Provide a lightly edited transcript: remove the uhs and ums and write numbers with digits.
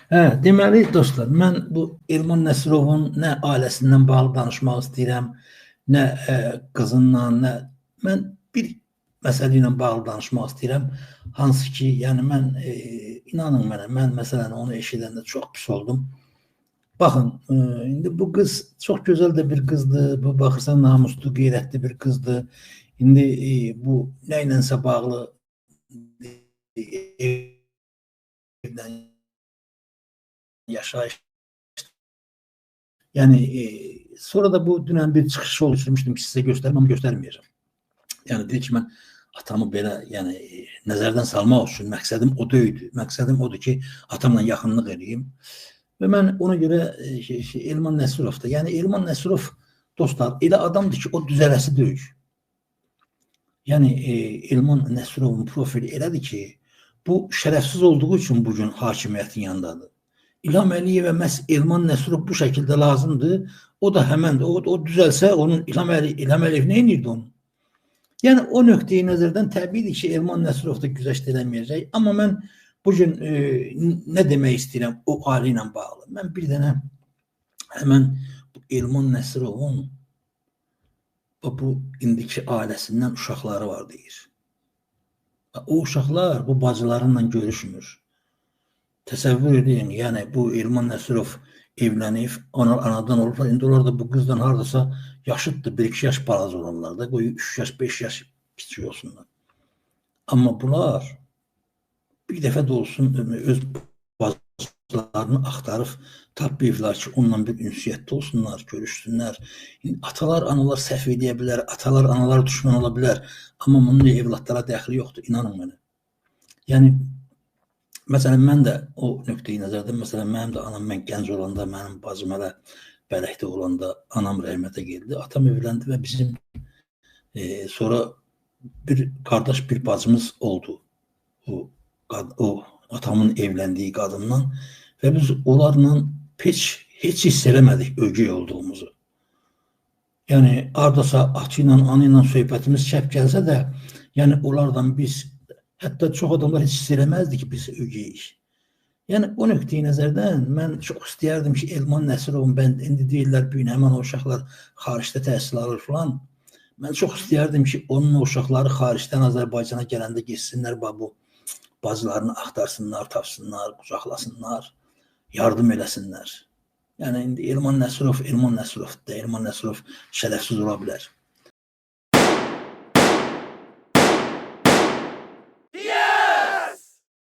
Hə, deməli dostlar, mən bu Elman Nəsirovun nə ailəsindən bağlı danışmaq istəyirəm, nə qızından, nə mən bir məsələ ilə bağlı danışmaq istəyirəm. Hansı ki, yəni mən inanın mənə, mən məsələn onu eşidəndə çox pis oldum. Baxın, indi bu qız çox gözəl də bir qızdır. Bu baxırsan namuslu, qeyrətli bir qızdır. İndi bu nə ilənsə bağlı evdən yaşayış. Yəni sonra da bu dünən bir çıxış oluşturmuşdum ki, sizə göstərim, amma göstərməyəcəm. Yəni deyir ki, mən atamı belə, yəni nəzərdən salmaq üçün məqsədim o deyildi. Məqsədim odur ki, atamla yaxınlıq eləyim. Və mən ona görə Elman Nəsirov da, yəni Elman Nəsirov dostlar, elə adamdır ki, o düzələsi deyil. Yəni Elman Nəsirovun profili elədir ki, bu şərəfsiz olduğu üçün bugün hakimiyyətin yanındadır. İlham Əliyevə məhz Elman Nəsirov bu şəkildə lazımdır. O da həmən, o düzəlsə, onun İlham Əliyev nə edirdi onu? Yəni o nöqteyi nəzərdən təbiidir ki, Elman Nəsirov da güzəşt eləməyəcək. Amma mən bugün nə demək istəyirəm o ailə ilə bağlı? Mən bir dənə həmən Elman Nəsirovun bu indiki ailəsindən uşaqları var deyir. O uşaqlar bu bacılarıyla görüşmür. Təsəvvür edin, yəni bu Elman Nəsirov evlənib, anadan olublar. İndi onlar da bu qızdan hardasa yaşıddır, 1-2 yaş balaca olanlar da, qoy 3 yaş, 5 yaş kiçik olsunlar. Amma bunlar bir dəfə də olsun öz bacılarını axtarıb tapmayıblar ki, onunla bir ünsiyyətdə olsunlar, görüşsünlər. İndi atalar, analar səhv eləyə bilər, atalar, analar düşmən ola bilər. Amma bunun evladlara dəxli yoxdur, inanın mənə. Yəni, məsələn, mən də o nöqteyi nəzərdən, məsələn, mənim də anam, mən gənc olanda, mənim bacım hələ bələkdə olanda anam rəhmətə gəldi, atam evləndi və bizim sonra bir qardaş, bir bacımız oldu. O atamın evləndiyi qadından və biz onlarla heç hiss eləmədik ögey olduğumuzu. Yəni, hardasa atı ilə, anı ilə söhbətimiz çəp gəlsə də, yəni onlardan biz, hətta çox adamlar heç hiss eləməzdi ki, biz ögeyik. Yəni, o nöqteyi nəzərdən mən çox istəyərdim ki, Elman Nəsirovun, mən indi deyirlər, bu gün həmən o uşaqlar xaricdə təhsil alır filan. Mən çox istəyərdim ki, onun o uşaqları xaricdən Azərbaycana gələndə getsinlər, bu bacılarını axtarsınlar, tapsınlar, qucaqlasınlar, yardım eləsinlər. Yəni, indi Elman Nəsirov, Elman Nəsirovdur, Elman Nəsirov şərəfsiz ola bilər.